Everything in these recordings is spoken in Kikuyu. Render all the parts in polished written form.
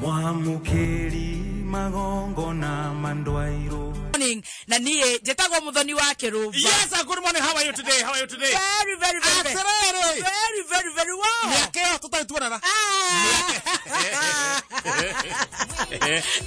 Mwamukiri magongona mandwairo. Morning. Na niĩ njĩtagwo Muthoni wa Kĩrũmba. Yes, good morning. How are you today? How are you today? Very, very, very, very, Atĩrĩrĩ. very, very, very well. Mĩaka ĩyo tũtarĩ tuonana.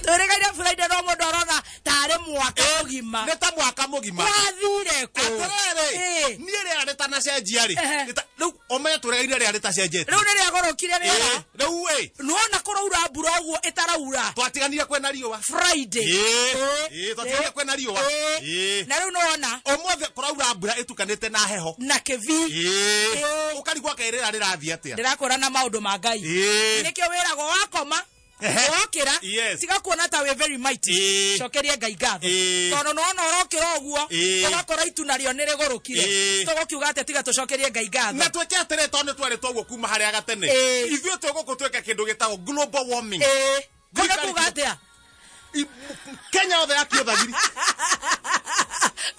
Tũrĩgaire Friday no mũndũ arona tarĩ mwaka mũgima. Nĩ ta mwaka mũgima. Wathire kũ? Atĩrĩrĩ. Ĩ. Niĩ rĩera rĩtanacenjia rĩ. Ehe. Rĩu ũmenye tũregaire rĩera rĩtacenjetie. Rĩu nĩ rĩagũrũkire rĩera. Ĩ, Rĩu ĩ. Nĩwona kũraura mbura ũguo ĩtaraura. Twatiganire kwĩna riũa. Friday. Ĩ. Ĩ. Ĩ, twatiganire kwĩna riũa. Ĩ. Ĩ. Na rĩu nĩwona Ũmũthĩ kũraura mbura ĩtukanĩte na heho. na kĩbi. Ĩ. Ĩ. Ũkarigwo kaĩ rĩera rĩrathiĩ atĩa. Ndĩrakwĩra na maũndũ ma Ngai. Ĩ. Nĩkĩo wĩragwo wakoma Ehe. wokĩra Yes. tiga kuona ta wĩ very mighty Ĩ. cokeria Ngai ngatho Ĩ. tondũ nĩwona ũrokĩra ũguo Ĩ. ũgakora itu narĩo nĩ rĩgũrũkire Ĩ. tũgũkiuga atĩa tiga tũcokerie Ngai Na ngatho twĩke atĩrĩ tondũ nĩ twerĩtwo ũguo kuma harĩa gatene. Ĩ. Ithuĩ twĩ gũkũ twĩke kĩndũ gĩtagwo global warming. Ĩ. Kũu nĩ Thirikari kuga atĩa Kenya yothe yakio thagiri.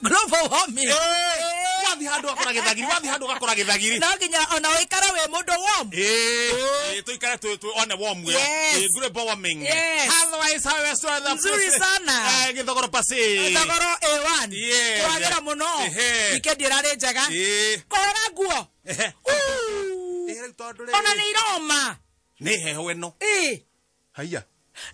Global warming. Wathiĩ handũ ũgakora gĩthagiri, wathiĩ handũ ũgakora gĩthagiri. No nginya ona ũikare wĩ mũndũ warm. Ĩ, tuikare tu one warm we. Yes. Ĩ, global warming. Yes. Otherwise, how is the Nzuri sana. Eh, gĩthogoro pasi. Thogoro A1. Yes. Kwagĩra mũno. Ehe. Wikendi ĩrarĩ njega. Ĩ. Kũhũra nguo. Ehe. Uu. Ĩ, rĩu tondũ rĩrĩ- Ona nĩ iroma. Nĩ heho ĩno. Ĩ. Haiya.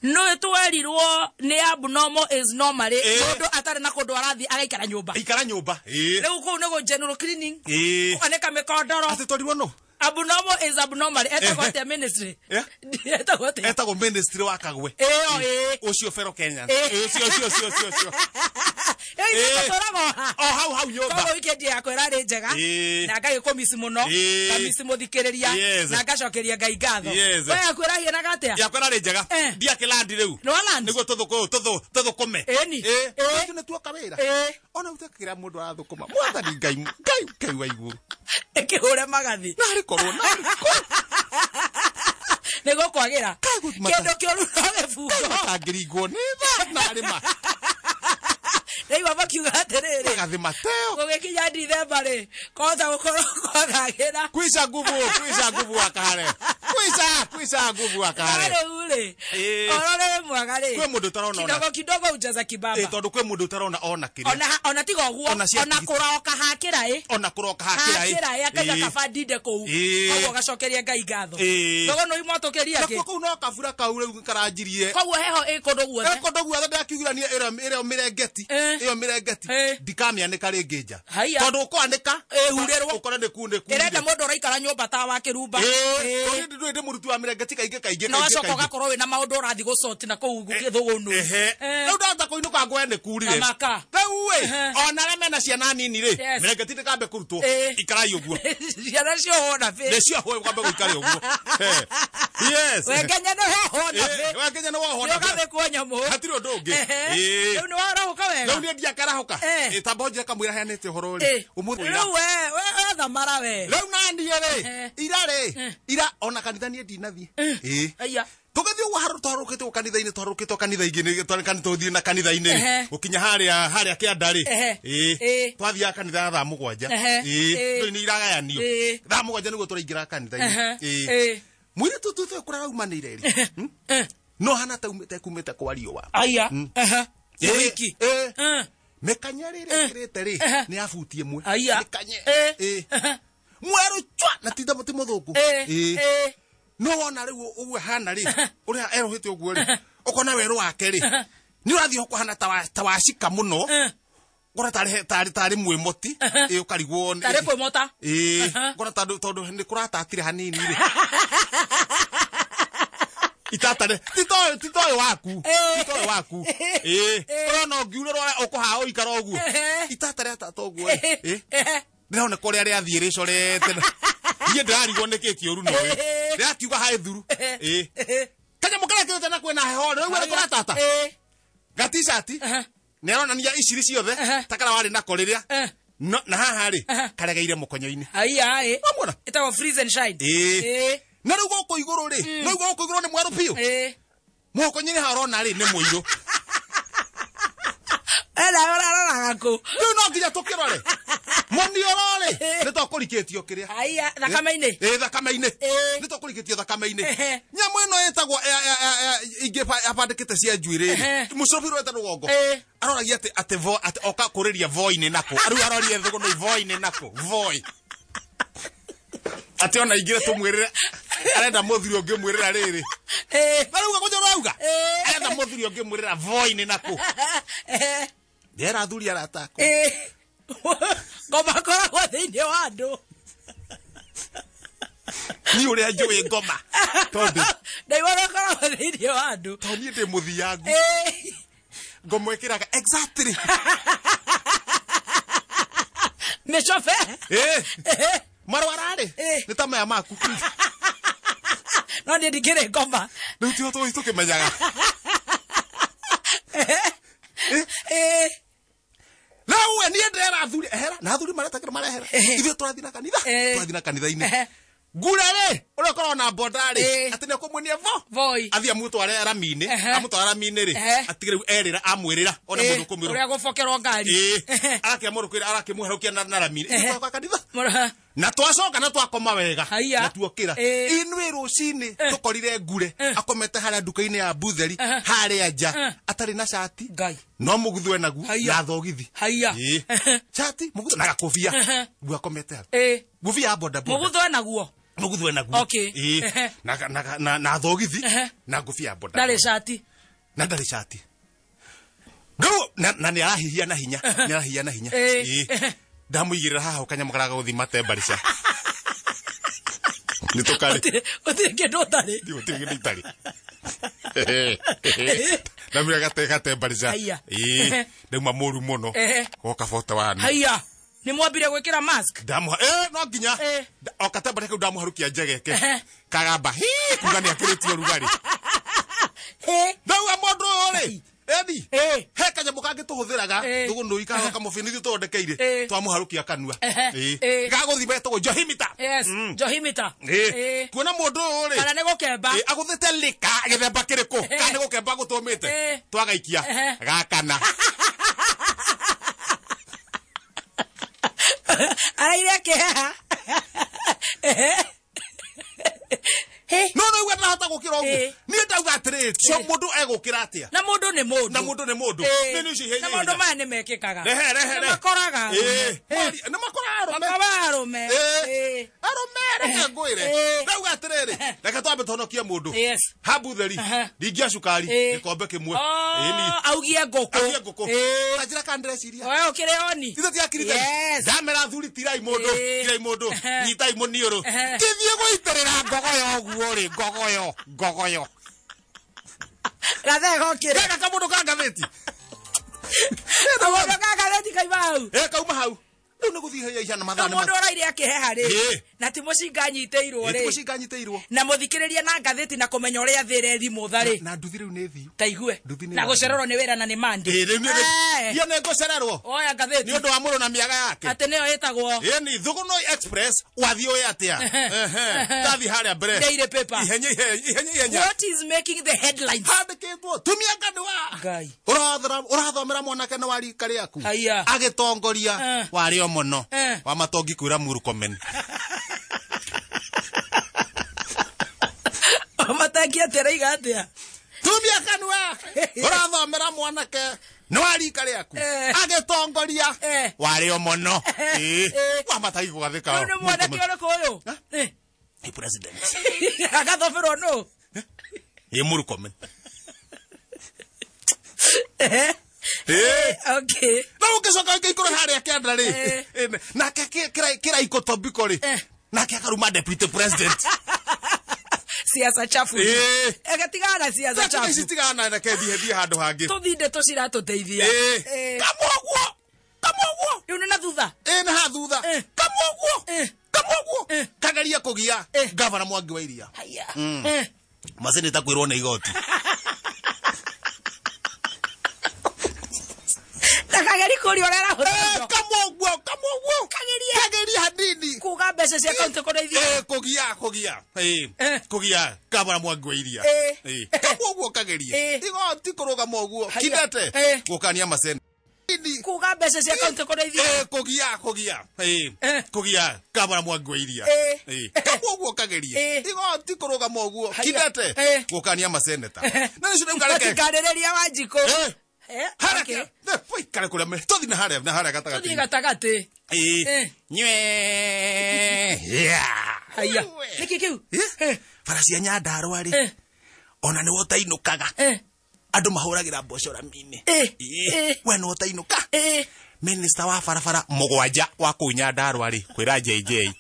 Nĩ twerirwo nĩ abnormal is normal Ĩ. mũndũ atarĩ na kũndũ arathiĩ agaikara nyũmba. Ikara nyũmba. Ĩ. Rĩu kũu nĩ gũ general cleaning. Ĩ. Kũanĩka mĩkondoro. Atĩ twerirwo nũ? Abnormal is abnormal. Etagwo Ehe. atĩa ministry? Eh? Etagwo atĩa? Etagwo ministry wa Kagwe. Ĩyo ĩ. Ũcio fellow Kenyan. Ĩ. Ũcio ũcio ũcio ũcio ũcio. Ĩ, ithuĩ Ĩ. tũtũraga o ha. O hau hau nyũmba. Koguo weekend yakwa ĩrarĩ njega Ĩ. na ngagĩkũmisi mũno Ĩ. ngamisi mũthikĩrĩria Yes. na ngacokeria Ngai ngatho. Yes. We yaku ĩrahianaga atĩa? Yakwa ĩrarĩ njega. Eh. Ndiakĩlandi rĩu. Nĩ walandi? Nĩguo tũthũkũme. Ĩni. Ĩ. Ĩ. Ithuĩ nĩtuoka wĩra. Ĩ. Ona ũtekĩra mũndũ arathũkũma. Mwathani Ngai Ngai Ngai wa igũrũ. Ĩkĩhũre magathi. Narĩ korwo narĩ korwo. Nĩ gũkwagĩra. Kaĩ gũmata- Kĩndũ kĩũru no gĩbungo. Matangĩringwo nĩ tha narĩ ma. Ndaigua makiuga atĩrĩrĩ. Magathi mateo. Gũgĩkinya Dithemba rĩ, kwahota gũkorwo kwagagĩra. Kwisha nguvu, kwisha nguvu wakare. Kwisha, kwisha nguvu wakare. Rĩu rĩ, Ĩ. ũhoro ũrĩ mwega rĩ. Kwĩ mũndũ ũtarona ona. Kidogo kidogo hujaza kibaba. Ĩ, tondũ kwĩ mũndũ ũtarona ona kĩrĩa. Ona tiga ũguo, Ona cia ona tigiti. kũroka hakĩra ĩ. Ona kũroka hakĩra ĩ. Hakĩra ĩ, akaiga Ĩ. kaba ndinde kũu. Ĩ. Koguo gacokeria Ngai ngatho. Ĩ. Koguo nĩ imwatũkĩria kĩ? Nakuo kũu no kabura kau rĩu karanjirie. Koguo heho ĩ kũndũ guothe. Kũndũ guothe ndakiugirania ĩrĩa mĩrengeti. Ĩ. Ĩyo mĩrengeti. Ĩ. Ndikamĩanĩka rĩngĩ nja. Haiya. Tondũ ũkwanĩka. Ĩhurĩrwo. Ũkore nĩ ku nĩ ku. Ĩrenda mũndũ ũraikara nyũmba ta wa Kĩrumba. Ĩ. Tondũ ndĩ mũruti wa mĩrengeti kaingĩ kaingĩ Na kaingĩ wacoka kaingĩ. ũgakorwo wĩna maũndũ ũrathiĩ gũcoti na kũu gĩthũgũnũ. Ehe. Rĩu ndahota kũinũka ngwe nĩ kurire. Kamaka. Rĩu ĩ, Ehe. ona arĩa mena ciana nini rĩ, Yes. mĩrengeti ndĩkambe kũrutwo. Ĩ. Ikarai ũguo. Ciana ciohwo na bĩ. Nĩ ciohwo kwambe gũikare ũguo. He. Yes. We Kenya nĩ wohwo na Ĩ, bĩ. we Kenya nĩ wohwo Nĩ na bĩ. ũgathĩkwo nyamũ. Hatirĩ ũndũ ũngĩ. Ehe. Ĩ. Rĩu nĩ warahũka wega. Rĩu niĩ ndiakĩarahũka. Eh. Ĩ, tamba ũnjĩre kamũira heanĩte ũhoro rĩ. Ĩ. Ũmũthĩ Rĩu we thamara we. Rĩu naniĩ rĩ, Ehe. ira rĩ, ira ona kanitha niĩ ndinathiĩ. Ĩ. Aya. Tũgĩthiĩ ũguo twarũkĩte kanitha-inĩ twarũkĩte kanitha-inĩ tũthiĩ na kanitha-inĩ rĩ Ehe. gũkinya harĩa harĩa kĩanda rĩ Ehe. ĩ Ĩ. twathiaga kanitha ya thaa mũgwanja Ehe. ĩ Ĩ. ndũĩ nĩ iragayanio Ĩ. thaa mũgwanja nĩguo tũraingĩra kanitha-inĩ Ehe. ĩ Ĩ. mũirĩtu tũtũ kũrĩa raumanĩire rĩ Eh. no hana ta umĩte kumĩte kwa riũa Aya. Ehe. Ĩ, Wiki. ĩ. Eh. mĩkanye rĩrĩa ĩkĩrĩte rĩ Ehe. nĩ ya buti ĩmwe Aya. mĩkanye Ĩ. ĩ Ehe. mwerũ chwa na ti ti mũthũngũ Ĩ. ĩ Ĩ. no wona rĩu ũguo hana rĩ ũrĩa erũhĩte ũguo rĩ ũkona werũ wake rĩ nĩ ũrathiĩ ũkũhana ta wacika mũno Eh. ngora tarĩ mwĩmoti ĩ ũkarigwo nĩ- Tarĩ kwĩmota. ĩ Aha. ngora tondũ nĩ kũratatire hanini rĩ itatare titoĩ waku Ĩ. titoĩ waku ĩ ũrona ũngiurĩrwo ũkũhaha ũikara ũguo Ehe. itata rĩatata ũguo rĩ ĩ Ehe. ndĩroneka ũrĩa rĩathiĩ rĩcorete niĩ ndĩrarigwo nĩkĩ kĩũru nĩwe rĩrakiuga haĩ thuru ĩ kanyamũ karĩa kĩrĩte na kwĩna heho rĩ rĩu ũrĩa kũratata Ĩ. gaticati Ehe. nĩ aronania iciri ciothe Ehe. ta karĩa warĩ nako rĩrĩa Eh. No, na haha rĩ Ehe. karegeire mũkonyo-inĩ Aya ĩ. Wamwona? Ĩtagwo freeze and shine. Ĩ. Ĩ. Na rĩu gũkũ igũrũ rĩ no igũrũ gũkũ igũrũ nĩ mwerũ biũ Ĩ. mũkonyo-inĩ haha ũrona rĩ nĩ mũirũ. Ena ũraroraga kũ? Rĩu no nginya tũkĩrore mũnioro rĩ nĩ tũkũrikĩtio kĩrĩa Haiya, thakame-inĩ. Ĩ thakame-inĩ. Ĩ. Nĩ tũkũrikĩtio thakame-inĩ. Ehe. Nyamũ ĩno ĩtagwo ingĩ abandĩkĩte cia njuĩrĩ Ehe. rĩ mũcobirwo weta rũgongo Ĩ. aroragia atĩ atĩ vo atĩ oka kũrĩria voi-inĩ nakũ rĩu arorie thũgũnũ voi-inĩ nakũ voi atĩ ona ingĩre tũmwĩrĩre arenda mũthuri ũngĩmwĩrĩra rĩrĩ Ĩ. na rĩu gũkũnjũ rauga Ĩ. arenda mũthuri ũngĩmwĩrĩra voi-inĩ nakũ Ehe. ndĩrera athuri arata akwa Ĩ. Ngoma koragwo thĩinĩ wa andũ. niĩ ũrĩa njũĩ ngoma tondũ Ndaigua gakoragwo thĩinĩ wa andũ. tondũ niĩ ndĩ mũthiangu Ĩ. ngoma ĩkĩraga exactly Mĩcobe. ĩ Ehe. marwara-rĩ Ĩ. nĩ ta maya maku No niĩ ndikĩrĩ ngoma. rĩu tio tũĩ tũkĩmenyaga Ĩ. rĩu we niĩ ndĩrera athuri ehera na athuri maretakĩra marehera Ehe. ithuĩ tũrathiĩ na kanitha Ĩ. tũrathiĩ na kanitha-inĩ Ehe. ngure rĩ ũrĩa ũkoragwo na bonda rĩ Ĩ. atĩ nĩekũmuonia vo Voi. athiĩ amũtware rami-inĩ Ehe. amũtware rami-inĩ rĩ Ehe. atige rĩu erĩra amwĩrĩra ona Ĩ. mũndũ ũkũmwĩra Ũrĩa gũbokerwo ngari. ĩ arakĩamũrũkĩra arakĩmũherũkia na rami-inĩ Ehe. Ithuĩ twa kanitha Mũra- na twacoka na twakoma wega Haiya. na tuokĩra Ĩ. inuĩ rũcinĩ tũkorire ngure Eh. akomete harĩa nduka-inĩ ya butheri Eh. harĩa nja Eh. atarĩ na cati Ngai. no mũguthu enaguo Haiya. na thogithi Haiya. Ĩ. cati mũguthu na gakũbia Ehe. guo akomete hau Ĩ. ngũbia ya boda boda Mũgutho enaguo. mũguthu enaguo Okay. Ĩ. Ehe. na thogithi Ehe. na ngũbia ya boda Ndarĩ boda. cati. na ndarĩ cati rĩu na nĩ arahihia na hinya nĩ arahihia na hinya Ĩ. Ĩ. Ndamũigĩrĩra haha kanyamũ karĩa gagũthima tembarica nĩ tũkarĩ Gũtirĩ kĩndũ ũtarĩ. gũtirĩ kĩndũ itarĩ ndamwĩra gate gatembarica Haiya. ĩ ndauma mũru mũno Ehe. goka bote wani Haiya. Nĩ mwambire gwĩkĩra mask. ndamuha no nginya Eh. O katembarica kau ndamuharukia njegeke Ehe. kagamba hi kuga nĩ akĩrĩtie ũrugarĩ Ĩ. ndauga mũndũ ũyũ rĩ eni Ĩ. he kanyamũ kangĩ tũhũthĩraga Ĩ. tũgũnũi kana kamũbĩ nithuĩ tũthondekeire Ĩ. twamũharũkia kanua Ehe. Ĩ. Ĩ. gagũthima etagwo johimita Yes. Johimita. Ĩ. Ĩ. Kuona mũndũ ũyũ rĩ Kana nĩ gũkemba. Ĩ, agũthĩte lĩka gĩthemba kĩrĩkũ kana nĩ gũkemba gũtũmĩte Ĩ. twagaikia Ehe. gakana Araire akĩheha. Ehe. Ĩ. no no igua ndahota gũkĩra ũguo Ĩ. niĩ ndauga atĩrĩrĩ cio mũndũ egũkĩra atĩa Na mũndũ nĩ mũndũ. na mũndũ nĩ mũndũ Ĩ. Nĩ nĩ icio ihenya Na maũndũ ihenya. maya nĩ mekĩkaga. Rehe, rehe, Nĩ rehe. makoraga. Ĩ. Ĩ. Nĩ makoraga arũme Makoraga arũme. Ĩ. Ĩ. Arũme reke ngwĩre Ĩ. ndauga atĩrĩrĩ reke twambe tũhonokie mũndũ Yes. habutheri Aha. ndingia cukari Ĩ. gĩkombe kĩmwe Oh, Ĩni. augie ngũkũ. Augie ngũkũ Ĩ. ta njĩra kana ndĩreciria We ũkĩrĩ oni. ithe ti akiri theri Yes. ndamera athuri tirai mũndũ Ĩ. tirai mũndũ Ehe. nyitai mũniũrũ Ehe. kĩthiĩ gũitĩrĩra ngogoyo ũguo rĩ ngogoyo ngogoyo Gathee gokĩre. gaka kamũndũ ka ngathĩti Kamũndũ ka ngathĩti kaima hau. ĩ kauma hau rĩu nĩ gũthiĩ ihenya ihana Na mathaa nĩ mũndũ ũraire akĩheha rĩ. Ĩ. Na ti mũcinga anyitĩirwo Ĩ, ti rĩ. mũcinga anyitĩirwo Na mũthikĩrĩrie na ngathĩti na kũmenya ũrĩa thĩ ĩrethimũtha rĩ. na nduthi rĩu nĩ thiu Ta igue. Nduthi nĩ Na ĩrathiĩ. gũcererwo nĩ wĩra na nĩ mandi. Ĩ, rĩu nĩ Eh. iyo nĩ ngũcererwo Oya nĩ ngathĩti. ũndũ wa mũrũ na mĩaga yake Atĩ nĩyo ĩtagwo ĩni Thugunoi Express wathiĩ ũĩ atĩa Ehe. ndathiĩ harĩa mbere Daily paper. ihenya ihenya ihenya ihenya What is making the headlines? handĩkĩtwo tumia kanua Ngai. Ũrathomera mwanake nĩ wa rika rĩaku Haiya. agĩtongoria Eh. warĩ o mũno Eh. wa matongi kwĩra Murkomen Matangi atĩa araiga atĩa? tumia kanua ũrathomera mwanake nĩ wa rika rĩaku Eh. agĩtongoria Eh. warĩ o mũno Ĩ. Eh. wa matangi kũgathĩka Rĩu nĩ mwanake ũrĩkũ ũyũ? Eh. Ĩ, president Agathoberwo nũ? ĩ Murkomen Eh. Ĩ. Okay. na ũngĩcoka ũngĩikũrũ harĩa kĩanda rĩ Eh. Eh, nake kĩraiko tobiko rĩ Eh. nake akaruma deputy president Siasa chafu. Ĩ. Egetigana na siasa ici chafu. tigana na reke thiĩ thiĩ handũ hangĩ Tũthinde tũciratũteithia. Ĩ. Eh. kamwe ũguo kamwe ũguo Rĩu nĩ na thutha. ĩ nĩ ha thutha Eh. kamwe ũguo Eh. kamwe ũguo Eh. kageria kũgia Eh. gavana Mwangi wa Iria Haiya. Eh. maseneta kwĩrwo nĩ igoti Ndakageri kũria ũrĩa arahũthĩra Eh, indo. kamwe ũguo kamwe ũguo Kageria. kageria hanini Kuga mbeca cia kaunti kũrĩa ithiaga. Eh, kũgia kũgia Eh, Eh. kũgia gavana Mwangi wa Iria Eh. Eh, kamwe ũguo kagerie Eh. igoti kũrũgama ũguo Haiya. kindete Eh. gũkania masene Kuga mbeca cia kaunti kũrĩa ithiaga. Kũgia kũgia kũgia kabara mwangi wa iria kaba ũguo kagerie igoti kũrũgama ũguo kindete gũkania maseneta na nĩcio rĩu kareke Matikarĩrĩria Wanjikũ. Harĩa ikare kũrĩa tũthiĩ na harĩa na harĩa gatagatĩ. Tũthiĩ gatagatĩ. Nywe. Haya. Nĩkĩ kĩu? Bara cia Nyandarũa rĩ ona nĩwe ũtainũkaga. Andũ mahũragĩra mboco rami-inĩ. We nĩwe ũtainũka. Minista wa barabara mũgwanja wa kũu Nyandarũa rĩ kwĩra JJ.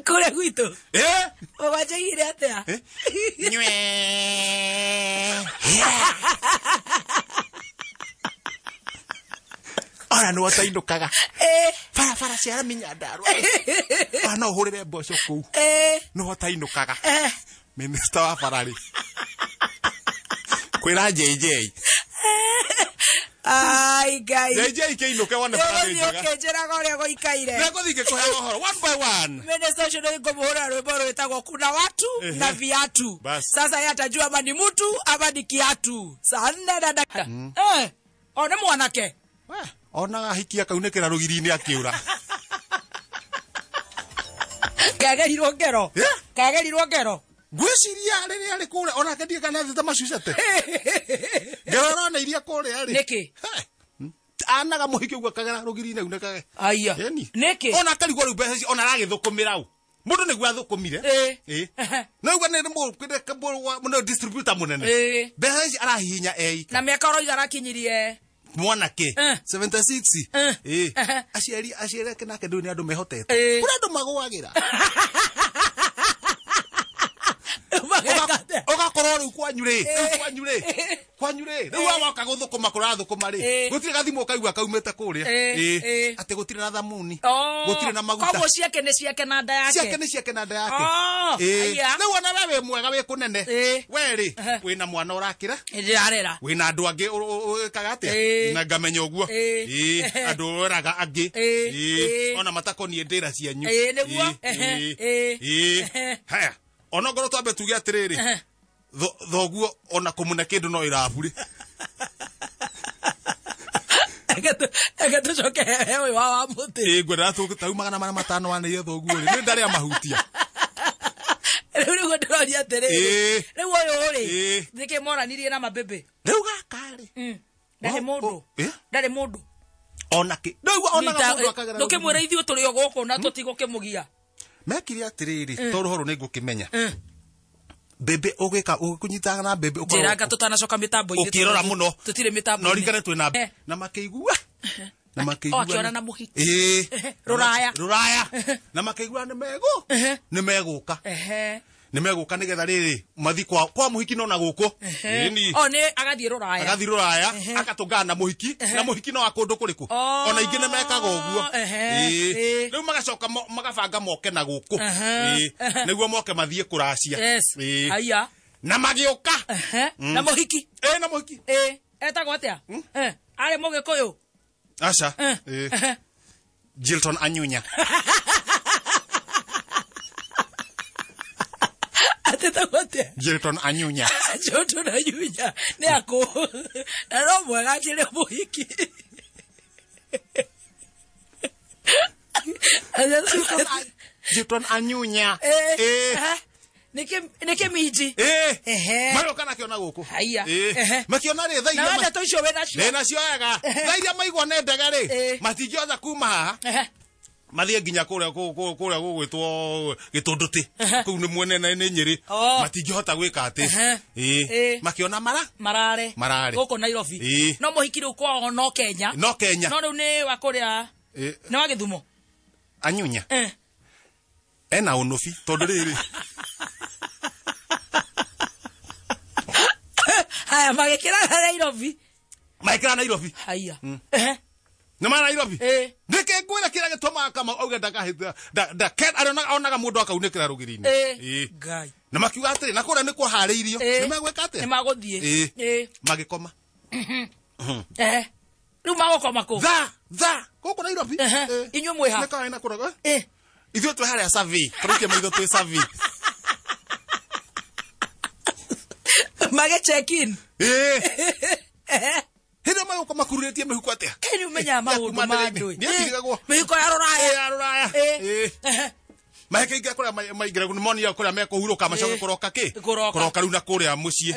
Kũrĩa gwitũ? Mũgwanja igire atĩa? Nywe. Ona nĩwe ũtainũkaga. Barabara cia rami Nyandarũa. Ona no ũhũrĩre mboco kũu. Nĩwe ũtainũkaga. Minista wa bara rĩ kwĩra JJ. Ai Ngai. JJ kĩinũke wone bara nĩ njega. Ũkĩnjĩraga ũrĩa gũikaire. Nĩngũthiĩ ngĩkũhe ũhoro one by one. Minista ũcio nĩ ngũmũhũrĩra rwĩmbo rwĩtagwo kuna watu na viatu. Sasa yeye atajua ama ni mtu ama ni kiatu. Saa 4 na dakika. O nĩ mwanake. Onaga hikia kaunĩkĩra rũgiri-inĩ akĩũra. Kagerirwo ngero. Kagerirwo ngero. Ngwĩciria rĩrĩa arĩ kũrĩa onake ndiĩ kana athĩte macucete. Ngero arona iria kũrĩa rĩ. Nĩkĩ? Anaga mũhiki ũguo akagera rũgiri-inĩ aunĩkage. Aya. Nĩkĩ? Ona akarigwo rĩu mbeca icio ona aragĩthũkũmĩra ũ. Mũndũ nĩguo athũkũmire. No uga nĩ mũndũ distributor mũnene. Mbeca ici arahihinya eika. Na mĩaka ũroiga arakinyirie. Mwanake 76. Aciari aciari ake nake ndũĩ nĩ andũ mehotete. Kũrĩ andũ magũagĩra. Ũgakorwo rĩu kwanyu rĩ, rĩu kwanyu rĩ, kwanyu rĩ, rĩu wagoka gũthũkũma kũrathũkũma rĩ, gũtirĩ gathimũ ũkaigua kaumĩte kũrĩa. Atĩ gũtirĩ na thamuni, gũtirĩ na maguta. Koguo ciake nĩ ciake na nda yake. Ciake nĩ ciake na nda yake. Rĩu ona we wĩ mwega wĩ kũnene. We rĩ, wĩna mwana ũrakĩra. Ndĩrarera. Wĩna andũ angĩ ũĩkaga atĩa? Na ngamenya ũguo. Andũ ũraga angĩ. Ona matakoniĩ ndĩra cianyu. Nĩguo. Haya. Ona ngorwo twambe tuge atĩrĩrĩ, thoguo ona kũmũne kĩndũ no irabu rĩ. Eke tũcoke he ũyũ wa mũtĩ. Ngwendaga tau 500 wanĩire thoguo rĩ, nĩ ndarĩa mahutia. Rĩu nĩguo ndĩroria atĩrĩrĩ, rĩu ũyũ rĩ, nĩkĩ moranirie na mabebe? Rĩu gaka rĩ. Ndarĩ mũndũ. Ndarĩ mũndũ. Ona kĩ? Ndũigua onaga mũndũ akagera. Ndũkĩmwĩra ithuĩ tũrĩ o gũkũ na tũtigũkĩmũgia. Mekire atĩrĩrĩ, tondũ ũhoro nĩ ngũkĩmenya. Mbembe ũgĩka ũkũnyitaga na mbembe ũkorwo. Njĩranga tũtanacoka mĩtambo-inĩ. Ũkĩrora mũno. Tũtirĩ mĩtambo-inĩ. No ririkane twĩna na makĩigua. Na makĩigua. Akĩona na mũhiki. Rũraya. Rũraya. Na makĩigua nĩ megũ. Nĩ megũka. Nĩ megũka nĩgetha rĩrĩ mathi kwa mũhiki no na gũkũ. O nĩ agathiĩ rũraya. Agathiĩ rũraya akatũngana na mũhiki na mũhiki no wa kũndũ kũrĩkũ. Ona ingĩ nĩ mekaga ũguo. Rĩu magacoka magabanga moke na gũkũ. Nĩguo moke mathiĩ kũracia. Haya. Na magĩũka. Na mũhiki. Na mũhiki. Etagwo atĩa? Arĩ Mũgĩkũyũ. Aca. Jilton Anyunya. Jilton Anyunya. Jilton Anyunya. Nĩ akũ. Na no mwega akĩrĩ mũhiki. Jilton Anyunya. Nĩkĩ minji? Maroka nakĩona gũkũ. Haya. Makĩona rĩ thaa iria. Na ndeto icio wĩ nacio. Ndĩ nacio wega. Thaa iria maigua nĩ ndege rĩ, matingĩhota kuma haha. Mathiĩ nginya kũrĩa kũrĩa gũgwĩtwo Gĩtũndũtĩ. Kũu nĩ mwene na nĩ Nyĩrĩ. Matingĩhota gwĩka atĩ. Makĩona marare. Marare. Gũkũ Nairobi. No mũhiki rĩu kwao no Kenya. No Kenya. No rĩu nĩ wa kũrĩa. Nĩ wa Gĩthumo. Anyunya. Ena ũnũbi tondũ rĩrĩ. Haya magĩkĩra Nairobi. Magĩkĩra Nairobi. Haya. Nĩ ma Nairobi. Nĩkĩ ngwĩra kĩrĩa gĩtũmaga Kamau auge ndakahĩta onaga mũndũ akaunĩkĩra rũgiri-inĩ. Ngai. Na makiuga atĩrĩ na kũrĩa nĩ kũharĩirio. Nĩ megwĩka atĩa? Nĩ magũthiĩ. Magĩkoma. Rĩu magũkoma kũ? Tha gũkũ Nairobi. Inyuĩ mwĩ ha? Nĩ kaĩ na kũraga. Ithuĩ twĩ harĩa Survey. Tũrĩkie maitho twĩ Survey. Mage check in. Hĩndĩ magũka makururĩtie mĩhuko atĩa? Kaĩ nĩ ũmenyaga maũndũ ma andũ. Nĩatirigagwo. Mĩhuko ya rũraya. Ya rũraya. Mahĩkĩinga kũrĩa maingĩra nĩ monire kũrĩa mekũhurũka macoke kũroka kĩ? Kũroka rĩu na kũrĩa mũciĩ.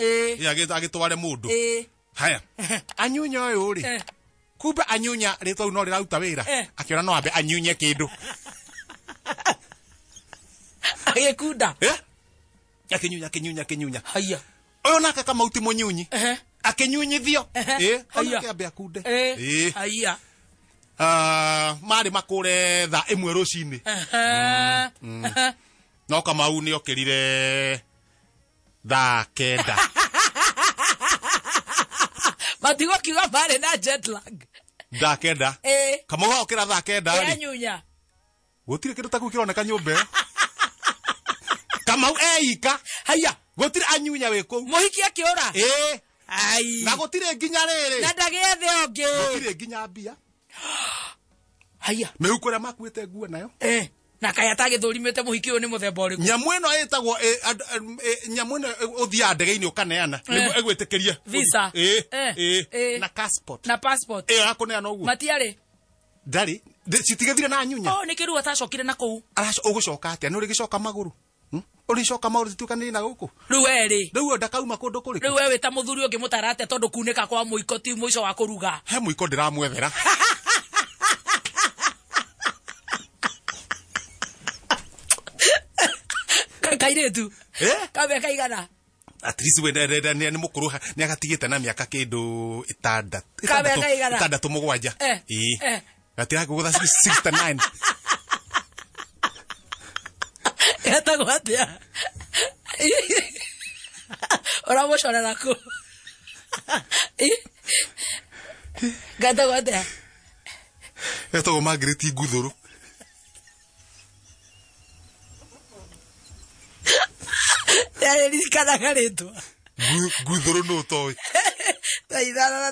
Agĩtware mũndũ. Haya. Anyunya ũyũ rĩ. Kumbe anyunya rĩtwa rĩu no rĩraruta wĩra. Akĩona no ambe anyunye kĩndũ. Agĩkunda. Akĩnyunya akĩnyunya akĩnyunya. Haya. Ũyũ nake Kamau ti mũnyunyi. Akĩnyunyithio. Onake ambe akunde. Haya. Marĩ makũre thaa 1 rũcinĩ. No Kamau nĩ okĩrire thaa 9. Matigo kiuga marĩ na jet lag. Thaa 9. Kamau okĩra thaa 9 rĩ. Anyunya. Gũtirĩ kĩndũ ta kĩu kĩroneka nyũmba ĩyo. Kamau eika. Haya. Gũtirĩ anyunya wĩ kũu. Mũhiki akĩũra. Ai. Na gũtirĩ nginya rĩrĩ. Na ndagĩethe ũngĩ. Gũtirĩ nginya mbia. Haya. Mĩhuko ĩrĩa makuĩte nguo nayo. Na kaya atagĩthũrimĩte mũhiki ũyũ nĩ mũthemba ũrĩkũ? Nyamũ ĩno ĩtagwo nyamũ ĩno ũthiaga ndege-inĩ ũkaneana nĩguo ĩgwĩtĩkĩrie. Visa. Na passport. Na passport. Ĩyo ya kũneana ũguo. Matiarĩ. Ndarĩ. Citigĩthire na anyunya. Oh, nĩkĩ rĩu atacokire na kũu? Ũgũcoka atĩa? Nĩ ũrĩgĩcoka magũrũ? Ũrĩcoka magũrũ tituĩkanĩrie na gũkũ? Rĩu we rĩ. Rĩu we ndakauma kũndũ kũrĩkũ? Rĩu we wĩ ta mũthuri ũngĩmũtara atĩa tondũ kunĩka kwa mũiko ti mũico wa kũruga? He mũiko ndĩramwethera. Kairĩtu. Kamĩaka igana? At least we nĩ mũkũrũ nĩ agatigĩte na mĩaka kĩndũ 6 Kamĩaka igana? 6 7. Ĩĩ. Gatiragũgũtha 69. Getagwo atĩa? Ũramũcorera kũ? Getagwo atĩa? Getagwo Margaret Nguthũrũ. Nĩaririkanaga rĩtwa. Nguthũrũ nũ ũtoĩ? Thaa 5 na